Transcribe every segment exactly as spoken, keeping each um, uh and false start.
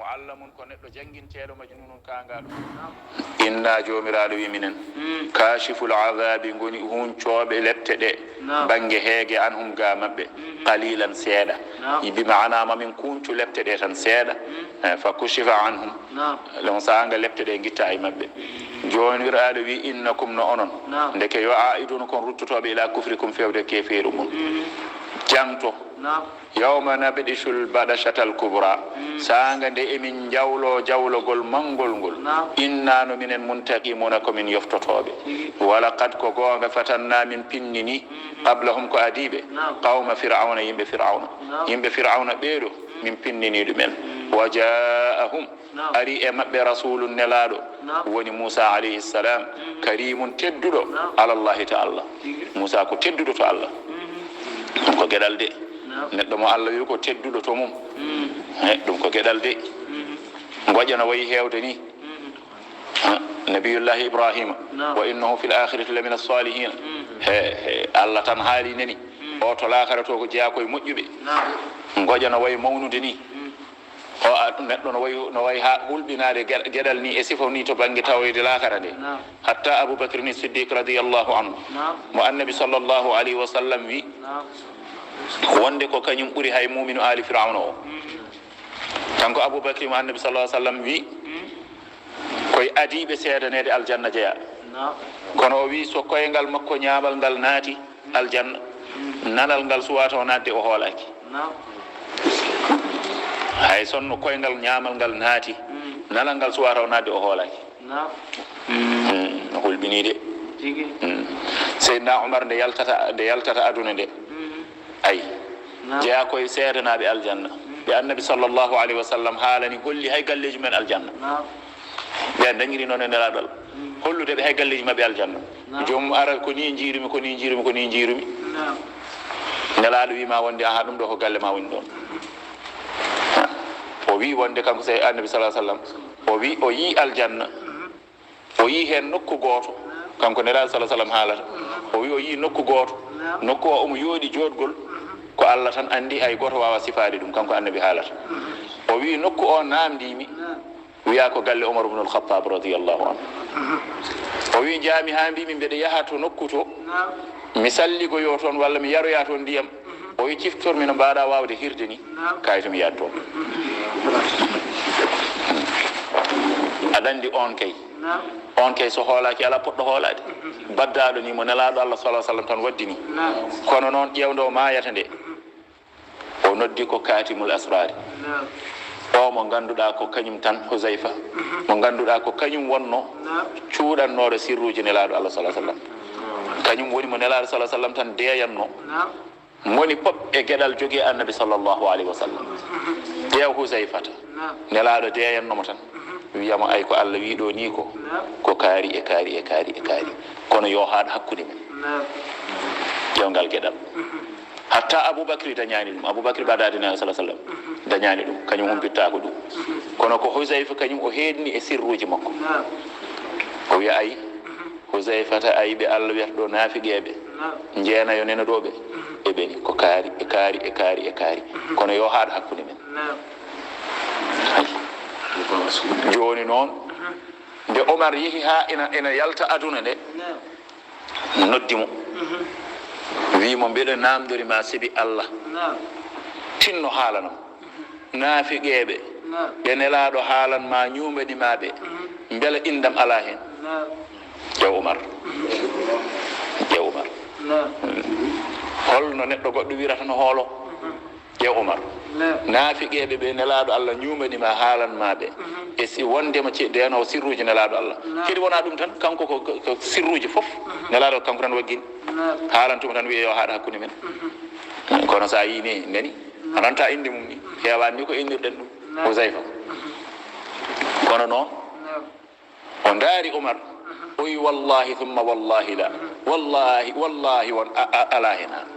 Allah mun ko neɗɗo jannginteeɗo majnunun kaangaaɗo. Inna Joomiraaɗo wi minen, kashiful adhabi ngoni huncooɓe lepte ɗe, bannge heege anhum ga maɓɓe, qalilan seeɗa. Bi maana ma min kuncu lepte ɗe tan seeɗa. Eh, fa kushifa anhum. Ɗon saanga lepte ɗe ngitta e maɓɓe. Joomiraaɗo wi innakum no onon. Ndeke yo aiduna kon ruttotooɓe ila kufrikum fewde keefeeru mun. Jangto. Yawma nabdishul badashatal kubra. Saanga nde emin jawlo jawlogol mangol ngol. Inna no minen muntaqimuna ko min yoftotooɓe. Walaqad ko goonga fatanna min pinnini. Qablahum ko adiiɓe. Qawma Fir'awna yimɓe Fir'awna. Yimɓe Fir'awna ɓeeɗo min pinnini ɗumen. Wa ja'ahum. Ari e maɓɓe rasulun nelaaɗo. Woni Muusa alayhi salam. Karimun tedduɗo. Alallahi to Allah. Muusa ko tedduɗo to Allah. Ɗum ko geɗal de. Neɗɗo mo Allah wi ko tedduɗo to mum. He, ɗum ko geɗal de. Ngoƴa no wayi heewde ni. Ha, Nabiyullahi Ibrahima. Wa innahu fil akhirati lamina salihin. He, he, Allah tan haali neni. O to laakara to ko jeyaa koye moƴƴuɓe. Ngoƴa no wayi mawnude ni. O a, neɗɗo no wayi, no wayi ha hulɓinaade ge-, geɗal ni e sifa ni to bannge tawoyde laakara nde. Hatta Abu Bakr ni Siddiq radiyallahu anhu. Mo Annabi sallallahu alayhi wa sallam wi. Wonde ko kañum ɓuri hay muminu aali Firawna o. Kanko Abu Bakr mo Annabi sallallahu alayhi wa sallam wi. Koye adiiɓe seedaneede aljanna jeyaa. Kono o wi so koyngal makko ñaamal ngal naati aljanna, nanal ngal suwata o naatde o hoolaaki. Hay sonno koyngal ñaamal ngal naati, nanal ngal suwata o naatde o hoolaaki. Mm, no hulɓinii de. Mm. Seydina Umar nde yaltata, nde yaltata aduna nde. Ay. Jeyaa koye seedanaaɓe aljanna. Ɓe Annabi sallallahu alayhi wa sallam haalani holli hay galleeji men aljanna. Ɓe dañiri noon e Nelaaɗo Allah. Hollude ɓe hay galleeji maɓɓe aljanna. Joomum ara ko ni njiirumi, ko ni njiirumi, ko ni njiirumi. Nelaaɗo wi ma wonde aha ɗum ɗo ko galle ma woni ɗon. O wi wonde kanko se Annabi sallallahu alayhi wa sallam. O wi o yi aljanna. O yii heen nokku gooto, kanko Nelaaɗo sala sallam haalata. O wii o yii nokku gooto, nokku o omo yooɗi jooɗgol, ko Allah tan anndi, hay gooto waawaa sifaade ɗum, kanko Annabi haalata. O wii nokku o naamndiimi, wiyaa ko galle Umar ibn al-Khattab radiyallahu anhu. O wii njaami haa mbiimi mbeɗa yaha to nokku to, mi salligoyoo toon walla mi yaroya toon ndiyam. O wi ciftor mi no mbaɗa wawde hirde ni, kay to mi yahat toon. Aɗa anndi on kay. On kay so hoolaaki alaa poɗɗo hoolaade. Baddaɗo ni mo Nelaaɗo Allah sallallahu alaihi wasallam tan waddi ni. Kono noon ƴeewndo o maayata nde. O noddi ko Katimul Asrari. O mo ngannduɗaa ko kañum tan Huzayfa. Mo ngannduɗaa ko kañum wonno cuuɗannooɗo sirruuji Nelaaɗo Allah sallallahu alaihi wasallam. Kañum woni mo Nelaaɗo sallallahu alaihi wasallam tan deeyanno. Moni pop e geɗal jogii Annabi sallallahu alaihi wasallam. Ƴeew Huzayfata. Nelaaɗo deeyanno mo tan. Wiyamo ay ko Allah wii ɗo ni ko. Ko kaari e kaari e kaari e kaari. Kono yo haaɗ hakkunde men. Ƴeew ngal geɗal. Hatta Abubakri dañaani ɗum. Abubakri badade Nelaaɗo sallallahu alaihi wasallam. Dañaani ɗum. Kañum humpittaako ɗum. Kono ko Huzayfa kañum o heedni e sirruuji makko. O wiya ay. Huzayfata, ay ɓe Allah wiyata ɗo naafiqeeɓe, njeena yo nena ɗo ɓe, eɓe ni ko kaari, e kaari, e kaari, e kaari. Kono yo haaɗ hakkunde men. Ay. Jooni noon, nde Omar yehi haa ina, ina yalta aduna nde, noddi mo, wii mo, mbeɗa naamndori ma sibi Allah, tinno haalanam. Naafiqeeɓe, ɓe Nelaaɗo haalan ma, ñuumbani ma ɓe, mbela inndam alaa heen? Ƴeew Umar. Ƴeew Umar. Holno neɗɗo goɗɗo wirata no hoolo? Ƴeew Umar. Naafiqeeɓe ɓe Nelaaɗo Allah ñuumbani ma, haalan ma ɓe. E si wondema ce-, deenoowo sirruuji Nelaaɗo Allah. Kadi wonaa ɗum tan, kanko ko, ko, ko sirruuji fof. Nelaaɗo kanko tan waggini. Haalantuma tan wiye yo haaɗ hakkunde men. Kono so a yii ni, nani? A nanta innde mum ni. Heewaani ni ko innirɗen ɗum. Huzayfa. Kono noon, o ndaari Umar, o wi, "Wallahi, thumma wallahi la. Wallahi, wallahi, won a, a, alaa heen aan.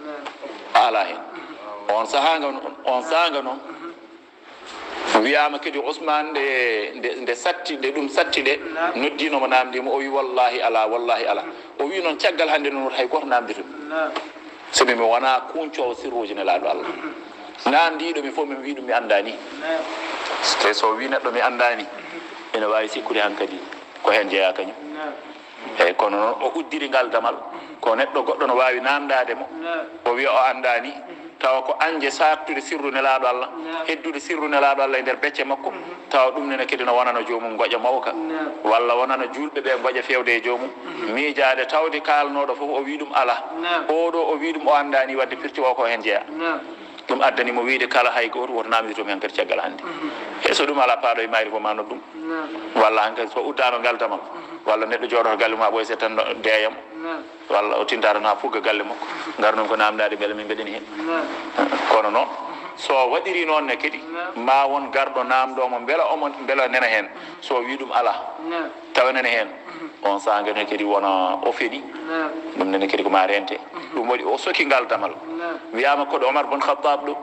A alaa heen." On sahaa nga, on sahaa nga noon, wiyaama kadi Usmaan nde, nde, nde satti, nde ɗum satti nde, noddiino mo, naamndii mo, o wi, "Wallahi alaa, wallahi alaa." O wi noon, "Caggal hannde noon, hay gooto naamndita mi." Sabi mi wonaa kuuncoowo sirruuji Nelaaɗo Allah. Naamndiiɗo mi fof, mi wii ɗum mi anndaani. Te so o wii neɗɗo mi anndaani, ina waawi sikkude hankadi ko heen jeyaa kañum. Eeyi, kono noon o uddiri ngal damal, ko neɗɗo goɗɗo no waawi naamndaade mo, o wiya o anndaani, tawa ko anje saaktude sirru Nelaaɗo Allah, heddude sirru Nelaaɗo Allah e nder becce makko, tawa ɗum nene kadi no wonana joomum ngoƴa mawka, walla wonana juulɓe ɓe ngoƴa feewde e joomum, miijaade tawde kaalnooɗo fof o wii ɗum alaa, oɗo o wii ɗum o anndaani, wadde firti o ko heen jeyaa. Ɗum addani mo wiyde kala hay gooto woto naamndito mi hankadi caggal hannde. E so ɗum alaa, paaɗo e maayri fof ma noddu ɗum. Walla hankadi so uddaama ngal damal, walla neɗɗo jooɗoto galle mum haa ɓooya seeɗa tan deeya mo, walla o tinta tan haa fugga galle makko, ngarnoo ko naamndaade mbele min mbeɗen heen. Kono noon, so o waɗirii noon ne kadi, ma won garɗo naamndoo mo mbela omo, mbela nena heen, so o wii ɗum alaa, tawa nena heen, on sahaa nene kadi wona o feɗi, ɗum nene kadi ko ma reente. Ɗum waɗi o soki ngal damal. Wiyaama ko ɗo Omar bun Khattab ɗo,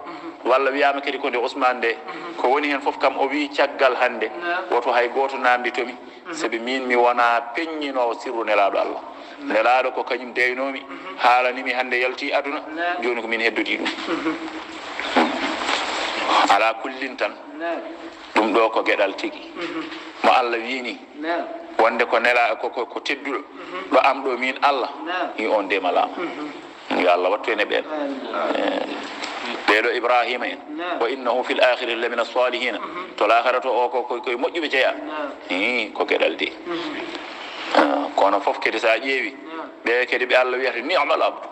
walla wiyaama kadi ko nde Ousmane nde, ko woni heen fof kam o wii caggal hannde, woto hay gooto naamndito mi, sabi miin mi wonaa peññinoowo sirru Nelaaɗo Allah. Nelaaɗo ko kañum deynoo mi, haalani mi hannde yalti aduna, jooni ko miin heddodii ɗum. Alaa kullin tan, ɗum ɗo ko geɗal tigi. Mo Allah wii ni, wonde ko nela-, ko, ko, ko tedduɗo, ɗo am ɗo miin Allah, i on ndemalaama. Yo Allah wattu en e ɓeen. Eh, ɓeeɗo Ibrahima en, wa innahu fil akhirati lamina salihina. To laakhara to o ko, ko, ko e moƴƴuɓe jeyaa. Ii, ko geɗal de. Ah, kono fof kadi so a ƴeewi, ɓe kadi ɓe Allah wiyata ni'mal abdu.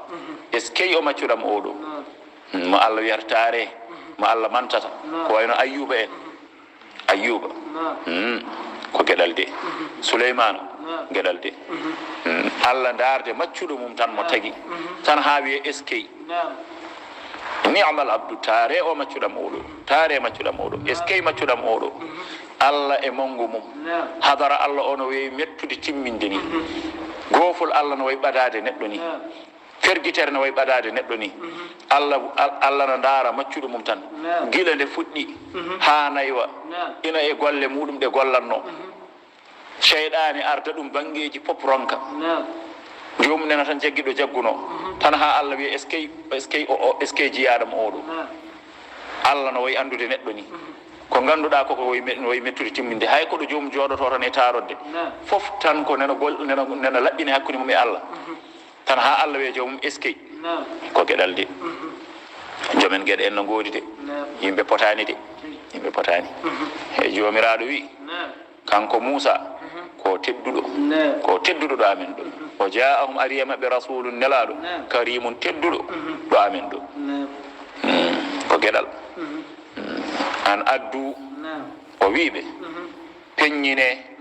Eskey o maccuɗam oɗo. Mo Allah wiyata taare, mo Allah mantata. Ko wayno Ayyuba en. Ayyuba. Hmm. Ko geɗal de. Suleymaana. Geɗal de. Hmm. Allah ndaarde maccuɗo mum tan mo tagi. Tan haa wiya eskey. Ni'mal abdu, taare o maccuɗam oɗo. Taare maccuɗam oɗo. Eskey maccuɗam oɗo. Allah e manngu mum. Hadara Allah o no wayi mettude timminde ni. Goofol Allah no wayi ɓadaade neɗɗo ni. Fergitere no wayi ɓadaade neɗɗo ni. Allah, Al-, Allah no ndaara maccuɗo mum tan. Gila nde fuɗɗi haa naywa. Ina e golle muɗum ɗe gollatno. Seyɗaane arda ɗum banngeeji pop ronka. Joomum nena tan jaggi ɗo jagguno. Tan haa Allah wiya eskey, eskey o, o, eskey jiyaaɗo mo oɗo. Allah no wayi anndude neɗɗo ni. Ko ngannduɗaa koko wayi me-, no wayi mettude timminde. Hay ko ɗo joomum jooɗoto tan e taarodde. Fof tan ko nena gol-, nena, nena laɓɓini hakkunde mum e Allah. Tan haa Allah wiya joomum eskey. Ko geɗal de. Joomen geɗe en no ngoodi de. Yimɓe potaani de. Yimɓe potaani. E Joomiraaɗo wi, kanko Muusa, ko tedduɗo. Ko tedduɗo ɗo amen ɗo. O jaa'ahum, ari e maɓɓe rasulun, nelaaɗo, karimun, tedduɗo ɗo amen ɗo. Hmm, ko geɗal. Hmm. An addu, o wi ɓe, peññine.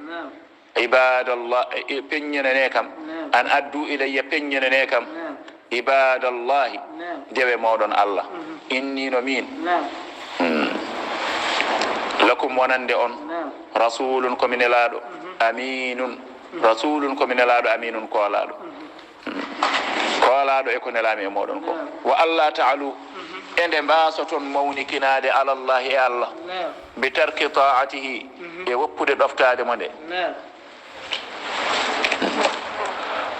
Ibadallah, e, peññinane kam. An addu ilayya, peññinane kam. Ibadallahi, dewe mooɗon Allah. Inni no min. Hmm. Lakum wonande on. Rasulun ko mi nelaaɗo. Aminun. Rasulun ko mi nelaaɗo, aminun koolaaɗo. Hmm. Koolaaɗo e ko nelaami e mooɗon ko. Wa alla ta'alu, e nde mbaasoton mawnikinaade alallahi e Allah. Bi tarki ta'atihi, e woppude ɗoftaade mo nde.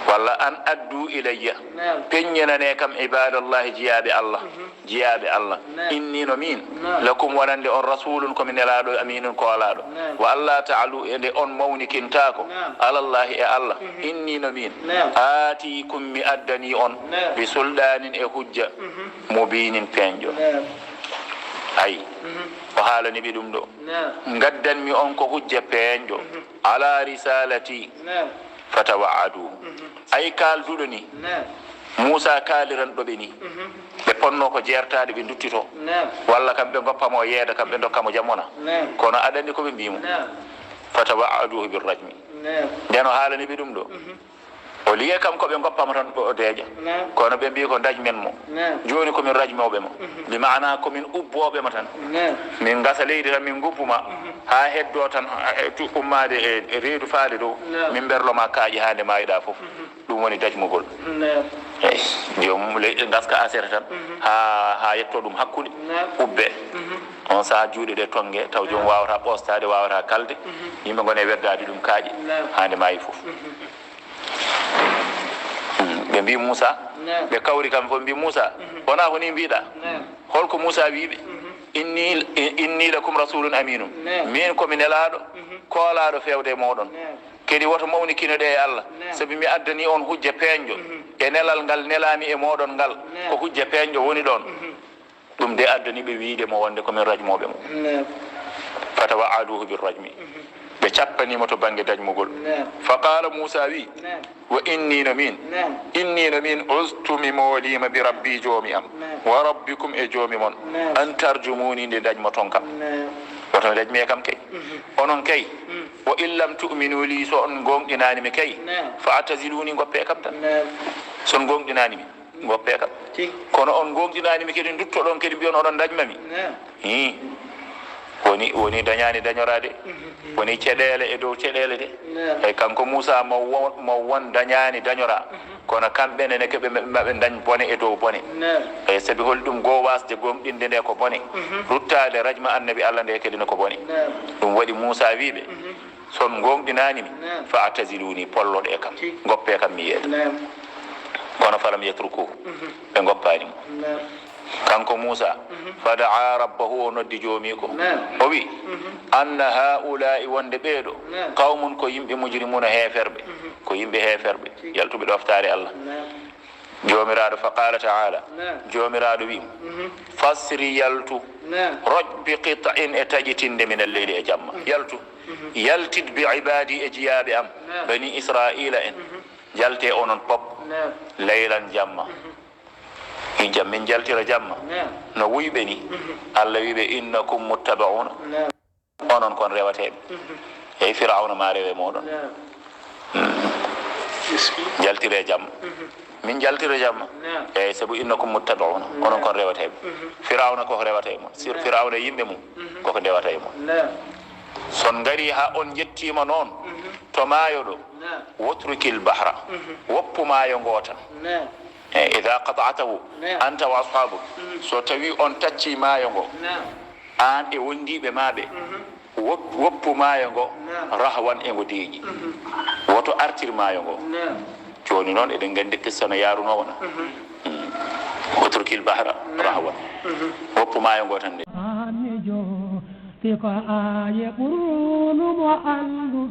Walla an addu ilayya. Naam. Peññinane kam ibadallahi, jiyaaɓe Allah. Jiyaaɓe Allah. Naam. Inni no min. Naam. Lakum wonande on rasulun ko mi nelaaɗo, aminun koolaaɗo. Naam. Wa alla ta'alu, e nde on mawnikintaako. Naam. Alallahi e Allah. Inni no min. Naam. Aatikum mi addani on. Naam. Bi sulɗaanin e hujja. Mubinin peeñɗo. Naam. Ayi. O haalani ɓe ɗum ɗo. Naam. Ngaddanmi on ko hujja peeñɗo. Ala risalati. Naam. Fatawa'aduhu. Ay kaalduɗo ni. Naam. Muusa kaaliranɗo ɓe ni. Ɓe ponno ko jeertaade ɓe nduttito. Naam. Walla kam ɓe ngoppa mo o yeeda kam ɓe ndokka mo jam wona. Naam. Kono aɗa anndi ko ɓe mbii mo. Naam. Fatawa'aduhu birrajmi. Naam. Nden o haalani ɓe ɗum ɗo. O liye kam ko ɓe ngoppa mo tan o deeƴa. Naam. Kono ɓe mbii ko ndajmen mo. Naam. Jooni ko min rajmooɓe mo. Bi maana ko min ubbooɓe mo tan. Naam. Min ngasa leydi tan min ngubbu ma. Haa heddoo tan, eh, tu-, ummaade e, e reedu faade dow. Naam. Min mberlo ma kaaƴe haa nde maayiɗaa fof. Ɗum woni dajmugol. Naam. Eyi, joomum leyɗe ngaska asere tan. Haa, haa yettoo ɗum hakkunde. Naam. Ubbe. On sahaa juuɗe ɗe tonnge, taw joom waawata ɓoostaade, waawata kalde. Yimɓe ngona e weddaade ɗum kaaƴe. Naam. Haa nde maayi fof. Hmm, ɓe mbii Muusa, naam, ɓe kawri kam fof mbii Muusa, wonaa ko nii mbiiɗaa? Naam. Holko Muusa wii ɓe? Inni, inni lakum rasulun aminun. Naam. Min ko mi nelaaɗo, mhm, koolaaɗo feewde e mooɗon. Naam. Kadi woto mawnikino ɗe e Allah, naam, sabi mi addani on hujja peeñɗo, mhm, e nelal ngal nelaami e mooɗon ngal. Naam. Ko hujja peeñɗo woni ɗoon. Mhm. Ɗum de addani ɓe wiyde mo wonde ko min rajmooɓe mo. Naam. Fatawa'aduhu bir rajmi. Mhm. Ɓe cappanii mo to bannge dañmugol. Naam. Fa qaala Muusaa wi, naam, wa inni no min, naam, inni no min ustu mi mooliima bi rabbi joomi am, naam, wa rabbikum e joomi mon, naam, an tarjumuuni nde dañmoton kam. Naam. Woto mi dañmee kam kay. Mhm. Onon kay, mm, wa in lam tu'minu li, so on goongɗinaani mi kay, naam, fa ataziluni, ngoppee kam tan. Naam. So on goongɗinaani mi, ngoppee kam. Tigi. Kono on goongɗinaani mi kadi, nduttoɗon kadi mbiyon oɗon dañma mi. Naam. Hii. Woni, woni dañaani dañoraade. Mhm. Woni ceɗeele e dow ceɗeele de. Naam. Eyi, kanko Muusaa mo won, mo won dañaani dañoraa. Mhm. Kono kamɓe ne, ne keɓe maɓɓe dañ bone e dow bone. Naam. Eyi, sabi hol ɗum goo waasde goongɗinde nde ko bone. Mhm. Ruttaade rajma Annabi Allah nde kadi ne ko bone. Naam. Ɗum waɗi Muusaa wii ɓe, mhm, so on goongɗinaani mi, naam, fa ataziluni, polloɗee kam, tigi, ngoppee kam mi yeeɗa. Naam. Kono falam yatrukuhu, mhm, ɓe ngoppaani mo. Naam. Kanko Muusaa, mhm, fa da'a rabbahu, o noddi joomiiko. Naam. O wi, mhm, anna haa'ulaa'i, wonde ɓeeɗo, naam, qawmun, ko yimɓe mujrimuuna, heeferɓe. Mhm. Ko yimɓe heeferɓe, tigi, yaltuɓe ɗoftaare Allah. Naam. Joomiraaɗo, fa qaala ta'aala, naam, Joomiraaɗo wi mo, mhm, fasri, yaltu, naam, roj bi qit'in, e taƴitinde, min al-leyli, e jamma. Mhm. Yaltu. Mhm. Yaltit bi ibaadi, e jiyaaɓe am, naam, bani Israa'iila en. Mhm. Njaltee onon pop, naam, laylan, jamma. Mhm. Hijja min njaltira jamma. Naam. No wuyɓe ni. Mhm. Allah wi ɓe, innakum muttaba'uuna. Naam. Onon kon rewateeɓe. Mhm. Eyi, Firawna ma rewe mooɗon. Naam. Mm. Miskiin. Njaltire jamma. Mhm. Min njaltira jamma. Naam. Eyi, sabu innakum muttaba'uuna. Naam. Onon kon rewateeɓe. Mhm. Firawna ko rewata e mon. Sir Naam. Firawna e yimɓe mum, mhm, koko ndewata e mon. Naam. So on ngari haa on njettiima noon, mhm, to maayo ɗo, naam, watrukil bahra. Mhm. Woppu maayo ngo tan. Naam. E, idha qata'tahu, naam, anta wa ashabuk. Mhm. So tawi on tacci maayo ngo, naam, aan e wondiiɓe ma ɓe, mhm, wop-, woppu maayo ngo, naam, rahwan, e ngo deeƴi. Mhm. Woto artir maayo ngo. Naam. Jooni noon eɗen nganndi qissa no yaarunoo wona. Mhm. Mm. Watrukil bahra, naam, rahwan. Mhm. Woppu maayo ngo tan de. Aan mijo, si ko aaye ɓurnu mo annduɗo.